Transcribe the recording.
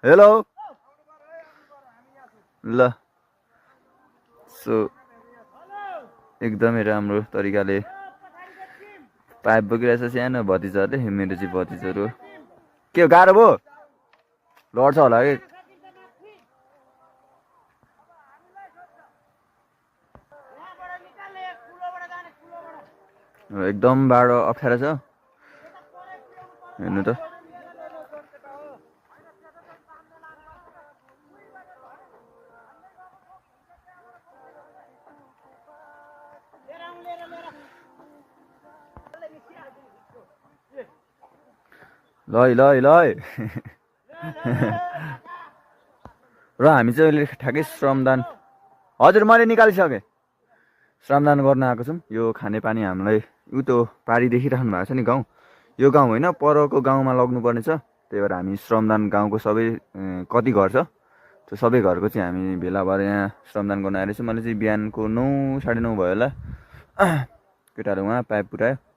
hello ल so एकदमै राम्रो तरिकाले पाइप बोकिरहेछ सानो भतिजाहरूले मेरो चाहिँ भतिजाहरू के गाह्रो भयो लड्छ होला कि एकदम बाटो अप्ठ्यारो छ हेर्नु त ल र हामी चाहिँ अहिले ठ्याक्कै श्रमदान हजुर मैले निकालिसकेँ श्रमदान गर्न आएको छौँ यो खानेपानी हामीलाई उ त्यो पारी देखिराख्नु भएको छ नि गाउँ यो गाउँ होइन परको गाउँमा लग्नुपर्ने छ त्यही भएर हामी श्रमदान गाउँको सबै कति घर छ त्यो सबै घरको चाहिँ हामी भेला भएर यहाँ श्रमदान गर्न आएर चाहिँ मैले चाहिँ बिहानको 9 साढे 9 भयो होला केटाहरू उहाँ पाइप पुऱ्यायो